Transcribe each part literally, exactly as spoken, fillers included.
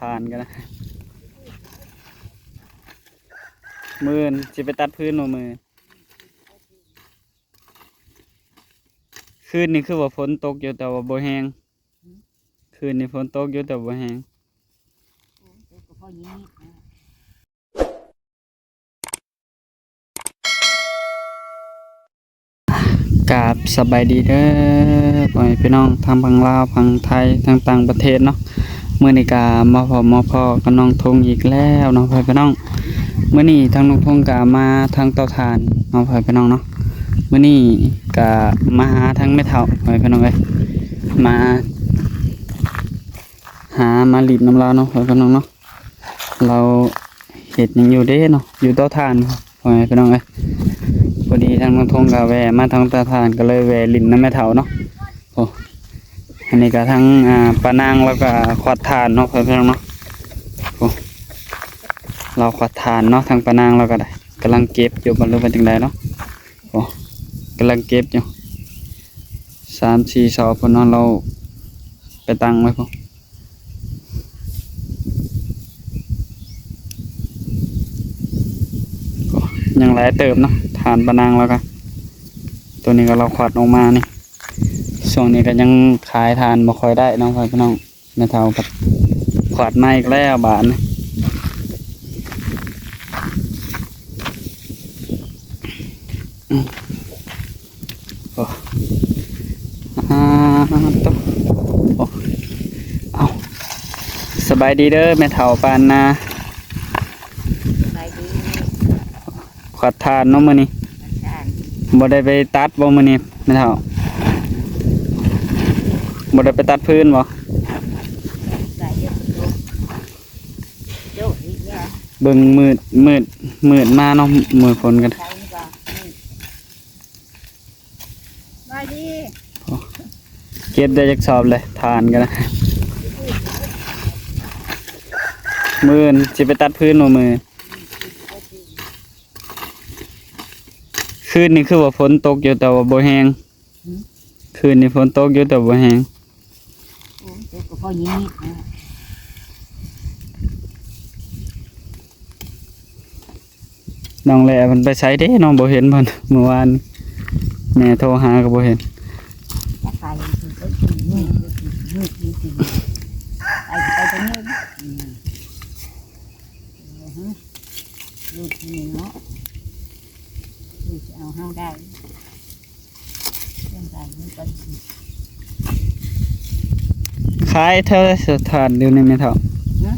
ผ่านกันนะ มื้ออื่นสิไปตัดฟืนบ่มื้อ คืนนี้คือว่าฝนตกอยู่แต่ว่าบ่แฮง คืนนี้ฝนตกอยู่แต่บ่แฮง กราบสบายดีเด้อ พ่อแม่พี่น้องทางฝั่งลาว ฝั่งไทย ทางต่างประเทศเนาะ มื้อนี้ก็มาพบมาพ้อกับน้องทงอีกแล้วเนาะ พ่อแม่พี่น้อง มื้อนี้ทางน้องทงก็มาทางเตาถ่านเนาะ พ่อแม่พี่น้องเนาะ มื้อนี้ก็มาหาทางแม่เฒ่า พ่อแม่พี่น้องเอ้ย มา หามาหลินนำลาวเนาะ พ่อแม่พี่น้องเนาะ ลาวเฮ็ดหยังอยู่เด้เนาะ อยู่เตาถ่าน พ่อแม่พี่น้องเอ้ย พอดีทางน้องทงก็แวะมาทางเตาถ่าน ก็เลยแวะหลินนำแม่เฒ่าเนาะ โอ้ อันนี้ก็ทาง อ่า ป้านางลาวก็ขวัดถ่านเนาะ พ่อแม่พี่น้องเนาะ โอ้ ลาวขวัดถ่านเนาะ ทางป้านางลาวก็ได้ กำลังเก็บอยู่บ่ หรือว่าจั่งใดเนาะ โอ้ กำลังเก็บอยู่ สามสี่ซอกพุ้นเนาะ ลาวไปตั้งไว้พุ้น โอ้ ยังหลายเติบเนาะ ถ่านป้านางลาวก็ ตัวนี้ก็ลาวขวัดออกมานี่ ช่วงนี้ก็ยังขายถ่านบ่ค่อยได้เนาะ พ่อแม่พี่น้อง แม่เฒ่าก็ขวัดมาอีกแล้วบาดนี้ อืม โอ้ อ่า โต โอ้ เอ้า สบายดีเด้อ แม่เฒ่าปานนา สบายดี ขวัดถ่านเนาะมื้อนี้ ขวัดถ่าน บ่ได้ไปตัดบ่มื้อนี้แม่เฒ่า บ่ได้ไปตัดฟืนบ่ สายเดียวกัน โยกอีกแล้ว เบิ่งมืด มืด มืดมาเนาะ มื้อฝนกัน ใช่นี่ก็ อืม สบายดี โอ้ เก็บได้จักสอบเลย ถ่านกันนะ มื้ออื่นสิไปตัดฟืนบ่มื้อ คืนนี้คือว่าฝนตกอยู่แต่ว่าบ่แฮง หืม คืนนี้ฝนตกอยู่แต่บ่แฮง โอ้ย ตกก็พอนิดๆนะ น้องแหล่เพิ่นไปไสเด้ น้องบ่เห็นเพิ่น เมื่อวานแม่โทรหาก็บ่เห็น จะไปคือก็คือมืด มืด มืด มืด ไป ไปตรงนี้นะ อืม อือฮึ ลูกที่นี่เนาะ ลูกจะเอาเฮาได้ เรื่องการนี้ก็ดี ขายเท่าไรซะ ถ่านอยู่นี่แม่เฒ่า ฮะ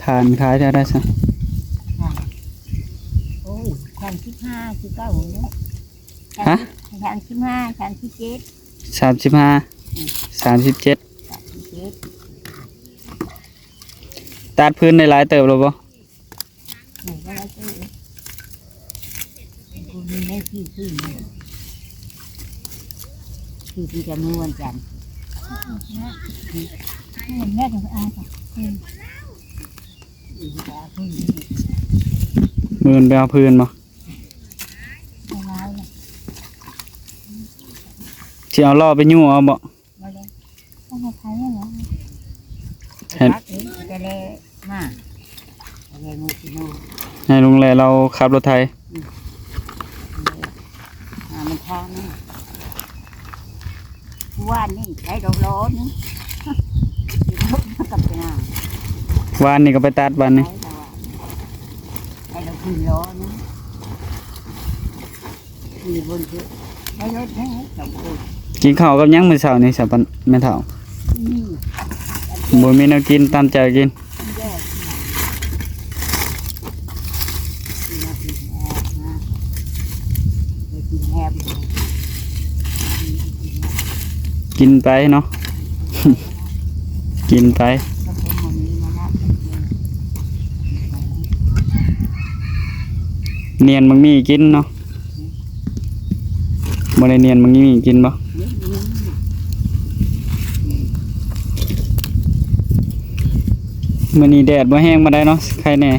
ถ่านขายเท่าไรซะ ค่ะ โอ้ย สามสิบห้า คือเก่าเนาะ ฮะ สามสิบห้า สามสิบเจ็ด สามสิบห้า อืม สามสิบเจ็ด สามสิบเจ็ด ตัดฟืนได้หลายเติบแล้วบ่ ไหนก็แล้วแต่ กูมีแม่ที่ที่นี่ ที่ที่จะมือวันจันทร์ แม่ถึงเอาค่ะ อืม มื้ออื่นไปเอาฟืนบ่ เอาไว้เลย สิเอาล้อไปยู้เอาบ่ มาเลย ต้องเอาไถให้เหรอ ให้ พักเองจะได้มา จะได้มือกินเอา ให้ลุงแหล่ลาวขับรถไถ อืม อ่า มันทางนี่ วานนี่ไถดอกล้อนี่ กับนา วานนี่ก็ไปตัดวานนี่ ไถดอกล้อนี่ มีบนเยอะ ได้รถแท้สองคน กินข้าวกับหยังมื้อเช้านี่ซะ ปานแม่เฒ่า นี่ บ่มีแนวกิน ตามใจกิน แยก กินไปเนาะ กินไป เนียนบักหมี่กินเนาะ บ่ได้เนียนบักหมี่กินบ่ มื้อนี้แดดบ่แฮงปานใดเนาะ ไคแหน่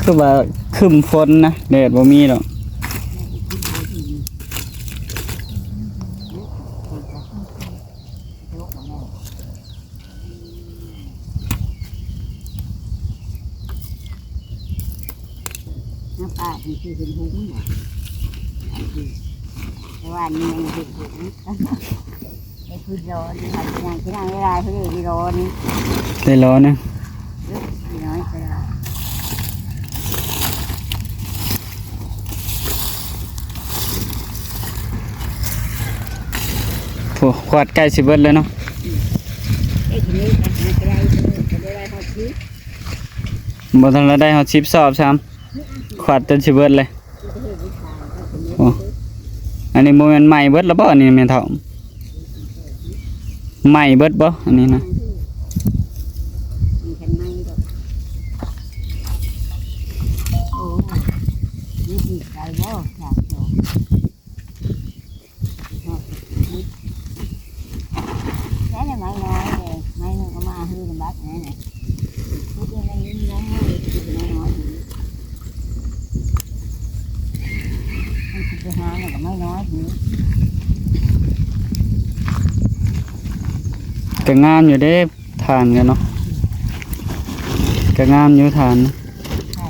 คือว่าครึ้มฝนนะ แดดบ่มีดอก เ ป้าเป็นที่เป็นหุงบ่ แต่ว่านี่มันเห็นหุง ไอ้คือรอนี่ค่ะ ที่นั่งที่นั่งเวลาเพื่อที่รอนี่ ได้รอหนึ่ง เอ้ยน้อยไปละ โอ้ ขวดใกล้สิเบิดเลยเนาะ เอ้ยทีนี้ไปหาก็ได้ ก็ได้ได้ฮอดสิบ บ่ทันละได้ฮอดสิบสอบซ้ำ ขวดจนสิเบิดเลย โอ้ อันนี้บ่แม่นใหม่เบิดแล้วบ่ อันนี้แม่นเฒ่า ใหม่เบิดบ่ อันนี้นะ มันกันไหมดอก โอ้ นี่ดีใจบ่ อยากจบ ใช่เลย ไม้น้อยเลย ไม้หนึ่งก็มาหื้อบักนี่นะ พูดยังไงนี่น้องเลย คือไม้น้อยอยู่ มันคือไปหาเนี่ยก็ไม้น้อยอยู่ ก็งามอยู่เด้ ถ่านกันเนาะ ก็งามอยู่ถ่าน ใช่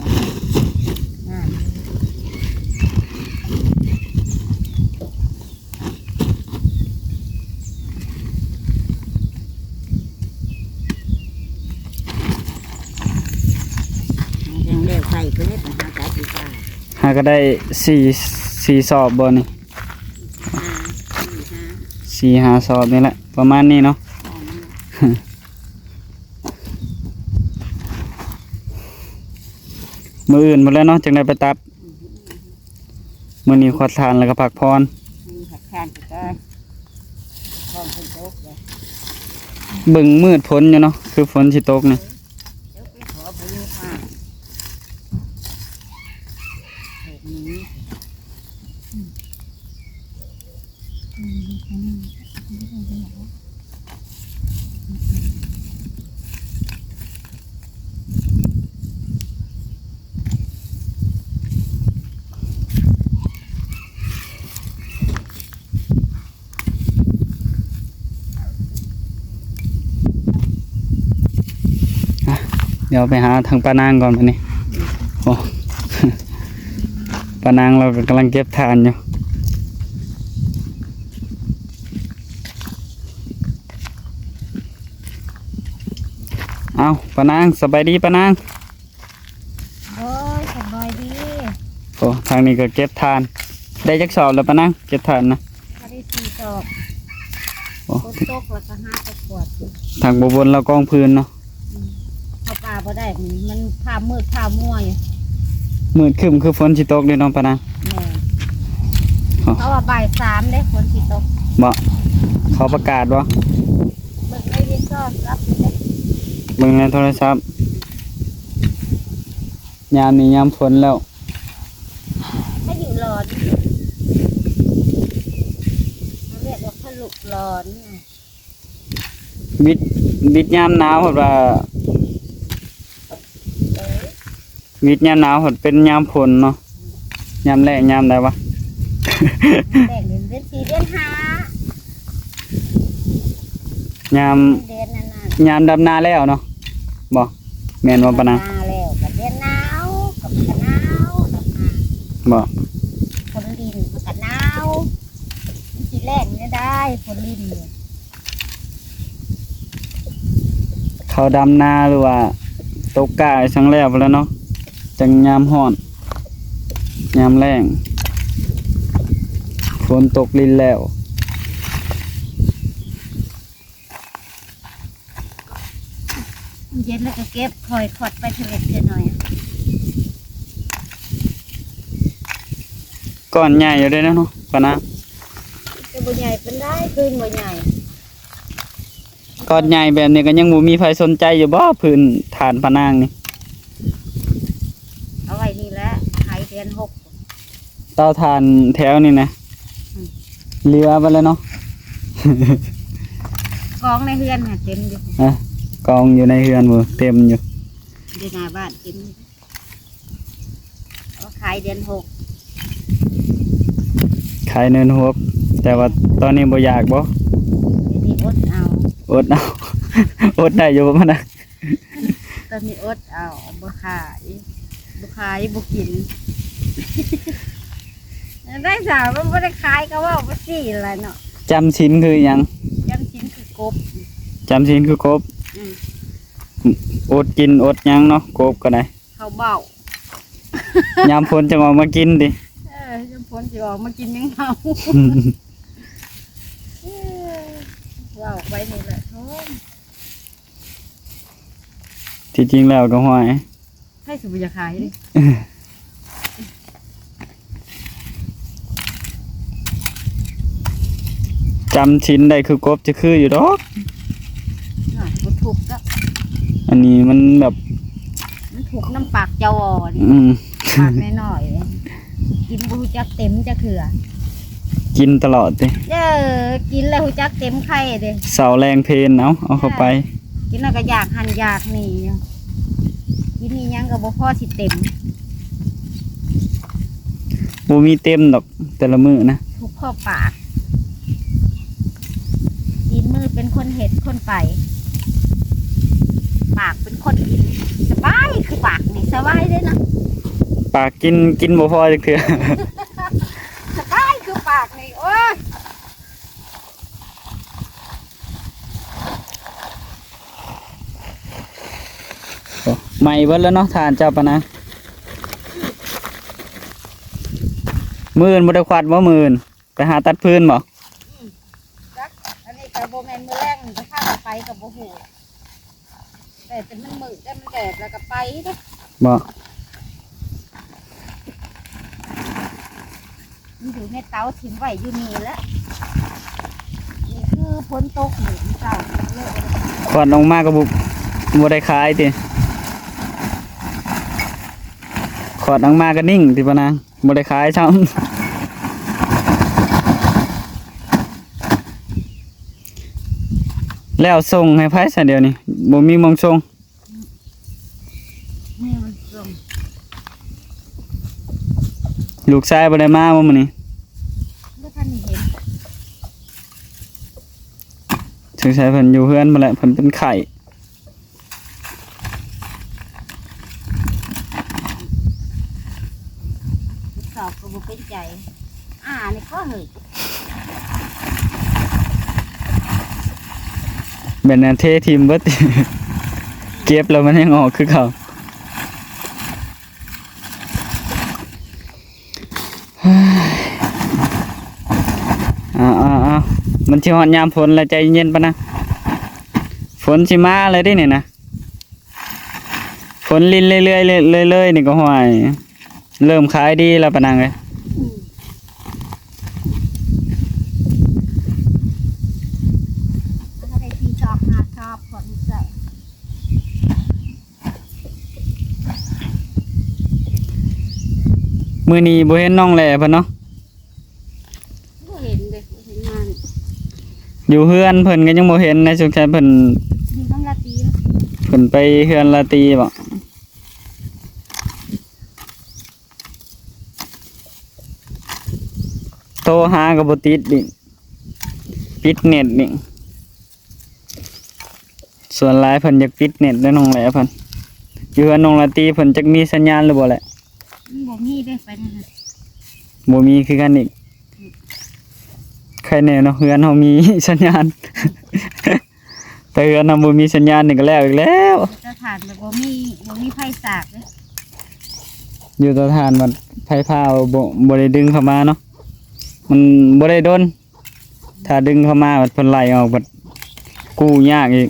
งาม มันยังเลี้ยวไปก็เลยไปหาจัดอีกว่า หาก็ได้สี่ สี่สอบบ่นี่ ห้า สี่ ห้า สี่ห้าสอบนี่แหละ ประมาณนี้เนาะ ประมาณนี้ มื้ออื่นพุ้นแหล้วเนาะ จังได้ไปตัด มื้อนี้ขอดถ่านแล้วก็พักผ่อน มีผักทานก็ พร้อมเป็นโต๊ะเลย เบิ่งมืดฝนอยู่เนาะ คือฝนสิตกนี่ เดี๋ยวไปขอบุญค่ะ แบบนี้ อ่ะ เดี๋ยวไปหาทางป้านางก่อนบัดนี้ โอ้ ป้านางเราก็กำลังเก็บถ่านอยู่ เอ้า ป้านาง สบายดีป้านาง โอ้ย สบายดี โอ้ ทางนี้ก็เก็บถ่าน ได้จักสอบแล้วป้านาง เก็บถ่านนะ พอได้สี่สอบ โอ้ ฝนตกแล้วก็หาตะกรวด ทางบ่บนเรากองพื้นเนาะ อืม เข้าป่าบ่ได้ มันค่ำมืดค่ำมัวอยู่ มืดครึ้มคือฝนสิตกเลยเนาะป้านาง แม่น อ๋อ เขาว่าบ่ายสามเด้ ฝนสิตก บ่ เขาประกาศบ่ เบิ่งในโทรศัพท์นี่เด้ เบิ่งในโทรศัพท์ ยามนี้ยามฝนแล้ว พายุร้อน เขาเรียกว่าพายุร้อน วิทย์ วิทย์ยามหนาวเพิ่นว่า เออ วิทย์ยามหนาวเพิ่นเป็นยามฝนเนาะ ยามแล้งยามใดวะ แล้งเดือนสี่เดือนห้า ยาม เดือนนั้นน่ะ ยามดำนาแล้วเนาะ บ่ แม่นบ่ป้านาง ดำนาแล้วก็เดือนหนาว ก็มันก็หนาว ดำนา บ่ ฝนลินมันก็หนาว มันสิแล้งได้ได้ ฝนลินนี่ เขาดำนาหรือว่าตกกล้าซั้งแล้วพู้นแหล้วเนาะ จั่งยามฮ้อน ยามแล้ง ฝนตกลินแล้ว เย็นแล้วก็เก็บ ค่อยขอดไปเทื่อเล็กเทื่อน้อย ก้อนใหญ่อยู่เด้เนาะป้านาง ก็บ่ใหญ่ปานใด พื้นบ่ใหญ่ ก้อนใหญ่แบบนี้ก็ยังบ่มีไผสนใจอยู่บ่ พื้นถ่านป้านางนี่ เอาไว้นี่แหละ ขายเดือนหก เตาถ่านแถวนี่นะ อืม เหลือไปแล้วเนาะ กองในเฮือนน่ะเต็มอยู่ อ่ะ กองอยู่ในเฮือนบ่ เต็มอยู่ อยู่หน้าบ้านเต็มอยู่ เอาขายเดือนหก ขายเดือนหก แต่ว่าตอนนี้บ่อยากบ่ เดี๋ยวนี้อดเอา อดเอา อดได้อยู่บ่ป้านาง ตอนนี้อดเอา บ่ขาย บ่ขาย บ่กิน ได้สาวมันบ่ได้ขายก็เว้าไปสิล่ะเนาะ จำศีลคือหยัง จำศีลคือกบ จำศีลคือกบ อืม อดกินอดหยังเนาะ กบก็ได้ เขาเบา ยามฝนจั่งออกมากินติ เออ ยามฝนสิออกมากินยังเฮา เออ เว้าไปนี่แหละ โอ้ย ที่จริงแล้วก็ห้อย ไผสิบ่อยากขายเด้ จำศีลได้คือกบจะคืออยู่ดอก น่ะ บ่ทุกข์ก็ อันนี้มันแบบ มันทุกข์นำปากเจ้าอ่อน อืม ปากน้อยๆ กินบ่ฮู้จักเต็มจักเทื่อ กินตลอดติ เออ กินแล้วฮู้จักเต็มไข่เด้ เสาแรงเพลน เอา เอาเข้าไป กินแล้วก็อยากหั่นอยากนี่อยู่ กินอีหยังก็บ่พอสิเต็ม บ่มีเต็มดอกแต่ละมื้อนะ ทุกข์เพราะปาก ตีนมือเป็นคนเฮ็ดคนไป ปากเป็นคนกิน สบายคือปากนี่ สบายเด้นะ ปากกิน กินบ่พอจักเทื่อ สบายคือปากนี่ โอ้ย ไหม้เบิดแล้วเนาะ ถ่านเจ้าปะนะ มื้ออื่นบ่ได้ควัดบ่ มื้ออื่น ไปหาตัดฟืนบ่ อืม จัก อันนี้ก็บ่แม่นมื้อแลง จะพากันไปก็บ่ฮู้ แต่ แต่มันมืด แต่มันแดด แล้วก็ไปเด้อ บ่ มันอยู่ในเตา ถิ่มไว้อยู่นี่แหละ นี่คือฝนตก มื้อเช้าเลย ขวัดออกมาก็บ่ บ่ได้ขายติ ขวัดออกมาก็นิ่งติปะนาง บ่ได้ขายซ้ำ แล้วส่งให้ไผซะเดี๋ยวนี้ บ่มีหม่องส่ง นี่มันส่ง ลูกชายบ่ได้มาบ่มื้อนี้ บ่ทันได้เห็น สงสัยเพิ่นอยู่เฮือนมาแหละ เพิ่นเป็นไข้ สอบก็บ่เป็นใจ อ่า นี่ก็เหย แม่นอันเททิ่มเบิด เก็บแล้วมันยังออกคือเก่า เอาเอาเอา มันสิฮอดยามฝนแล้ว ใจเย็นปะนะ ฝนสิมาเลยเด้นี่นะ ฝนรินเรื่อยๆ เลยๆ นี่ก็ห้วย เริ่มขายดีแล้วปะนางเอ้ย อืม มันก็ได้สี่ซอบห้าซอบ พอดีเจ้า มื้อนี้บ่เห็นน้องแหล่เพิ่นเนาะ บ่เห็นเด้ บ่เห็นมานี่ อยู่เฮือนเพิ่นก็ยังบ่เห็นนะ สงสัยเพิ่น อยู่นำลาตรีเนาะ เพิ่นไปเฮือนลาตรีบ่ โทรหาก็บ่ติดอีก ปิดเน็ตอีก ส่วนหลายเพิ่นอยากปิดเน็ตเด้อน้องแหล่เพิ่น อยู่เฮือนน้องลาตรีเพิ่นจักมีสัญญาณหรือบ่แหละ มันบ่มีเด้ ไปนั่นน่ะ บ่มีคือกันอีก ใครแน่เนาะ เฮือนเฮามีสัญญาณ แต่เฮือนเฮาบ่มีสัญญาณนี่ก็แล้วอีกแล้ว เตาถ่านก็บ่มี บ่มีไฟสากเด้ อยู่เตาถ่านมันไฟฟ้าบ่ บ่ได้ดึงเข้ามาเนาะ มันบ่ได้ดน ถ้าดึงเข้ามาบัดเพิ่นไล่ออกบัดกู้ยากอีก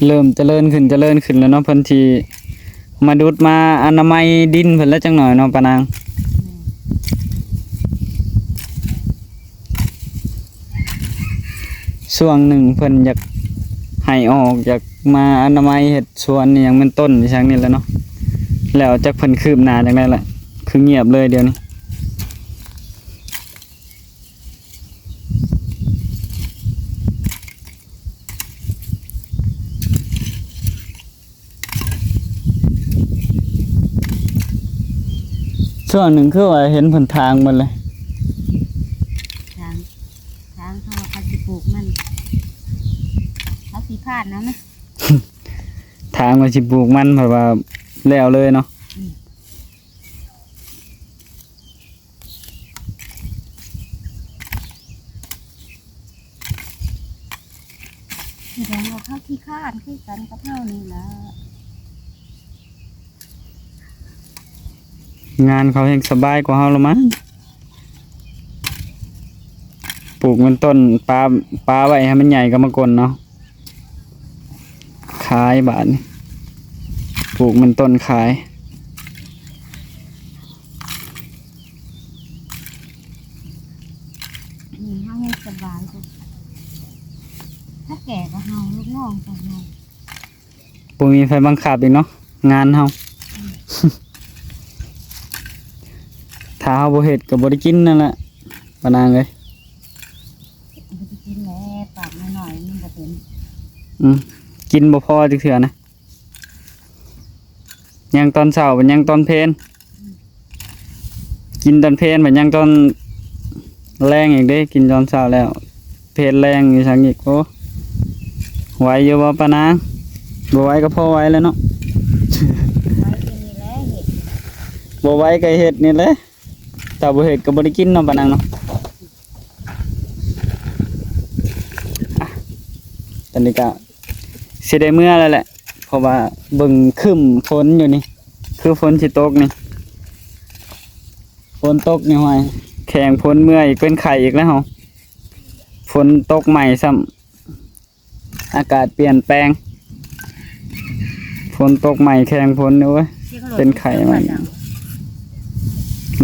เริ่มเจริญขึ้น เจริญขึ้นแล้วเนาะ เพิ่นสิมาดูดมาอนามัยดินเพิ่นแล้วจักหน่อยเนาะ ปานาง ช่วงหนึ่งเพิ่นอยากให้ออก อยากมาอนามัยเฮ็ดสวนนี่หยังเป็นต้นอีสังนี่แหละเนาะ แล้วจักเพิ่นคืบหน้าจั่งใด๋ล่ะ คือเงียบเลยเดี๋ยวนี้ ช่วงหนึ่งคือว่าเห็นเพิ่นถางหมดเลย ถาง ถางเขาว่าเขาสิปลูกมัน เขาสิพลาดนะนะ ถามว่าสิปลูกมัน เพิ่นว่าแล้วเลยเนาะ แสดงว่าเขาขี้คร้านคือกันกับเฮานี่ล่ะ งานเขาแฮงสบายกว่าเฮาละมั้ง ปลูกมันต้น ปา ปาไว้ให้มันใหญ่ก็มาก่อนเนาะ ขายบาดนี้ ปลูกมันต้นขาย นี่เฮาแฮงสบายกว่า ถ้าแก่ก็เฮา ลูกน้องก็เฮา บ่มีไผบังคับอีกเนาะ งานเฮา ถ้าเฮาบ่เฮ็ดก็บ่ได้กินนั่นแหละ ป้านางเอ้ย บ่ได้กินแหละ ปากน้อยๆ มันบ่เป็น อืม กินบ่พอจักเทื่อนะ ยังตอนเช้า บัดยังตอนเพล กินตอนเพล บัดยังตอนแลงอีกเด้ กินตอนเช้าแล้ว เพลแลงอีหยังอีก โอ้ ไหวอยู่บ่ป้านาง บ่ไหวก็พอไหวแล้วเนาะ ไหวอยู่นี่แหละเฮ็ด บ่ไหวก็เฮ็ดนี่แหละ ถ้าบ่เฮ็ดก็บ่ได้กินเนาะป้านางเนาะ อ่ะ ตอนนี้ก็สิได้เมือแล้วแหละ เพราะว่าเบิ่งครึ้มฝนอยู่นี่ คือฝนสิตกนี่ ฝนตกนี่ห้วย แข่งฝนเมืออีก เป็นไข้อีกแล้วเฮา ฝนตกใหม่ซ้ำ อากาศเปลี่ยนแปลง ฝนตกใหม่แข่งฝนนี่เว้ย เสียงรถ เป็นไข้ใหม่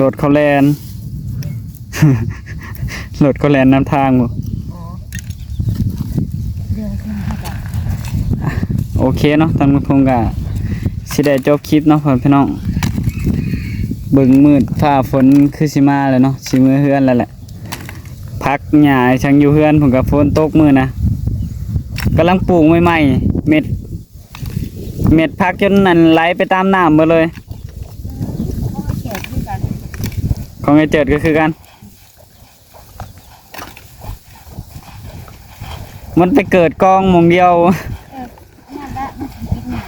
รถเขาแล่น รถเขาแล่นนำทางบ่ อ๋อ เรื่องขึ้นมาจาก โอเคเนาะ ทางลุงทงก็สิได้จบคลิปเนาะ พ่อพี่น้อง เบิ่งมืดฟ้าฝนคือสิมาแล้วเนาะ สิเมือเฮือนแล้วแหละ ผักหญ้าช่างอยู่เฮือน ผมก็ฝนตกมื้อนะ กำลังปลูกใหม่ๆ เม็ด เม็ดผักจนนั่นไหลไปตามน้ำหมดเลย ของไอ้เจิดคือกัน ของไอ้เจิดก็คือกัน มันไปเกิดกองหม่องเดียว เออ นั่นละ มันสิกินหยัง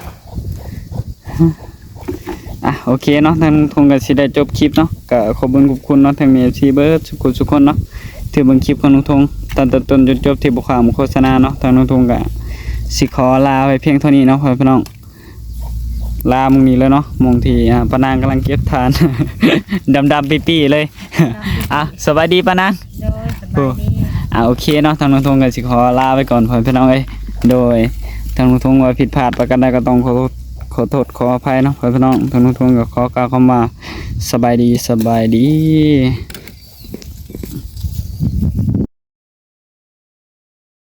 อ่ะ โอเคเนาะ ทางทงก็สิได้จบคลิปเนาะ ก็ขอบคุณขอบคุณเนาะ ทางเอฟซีเบิดทุกคนทุกคนเนาะ ที่เบิ่งคลิปของลุงทง ตั้งแต่ต้นจนจบที่บ่ข้ามโฆษณาเนาะ ทางลุงทงก็สิขอลาไว้เพียงเท่านี้เนาะ พ่อพี่น้อง ลาหม่องนี้เลยเนาะ หม่องที่ อ่า ป้านางกำลังเก็บถ่าน ดำๆ ปี้ๆ เลย อ่ะ สบายดีป้านาง โดย สบายดี อ่ะ โอเคเนาะ ทางลุงทงก็สิขอลาไปก่อน พ่อพี่น้องเอ้ย โดย ทางลุงทงว่าผิดพลาดประการใดก็ต้องขอโทษ ขอโทษขออภัยเนาะ พ่อพี่น้อง ทางลุงทงก็ขอกล่าวคำว่า สบายดี สบายดี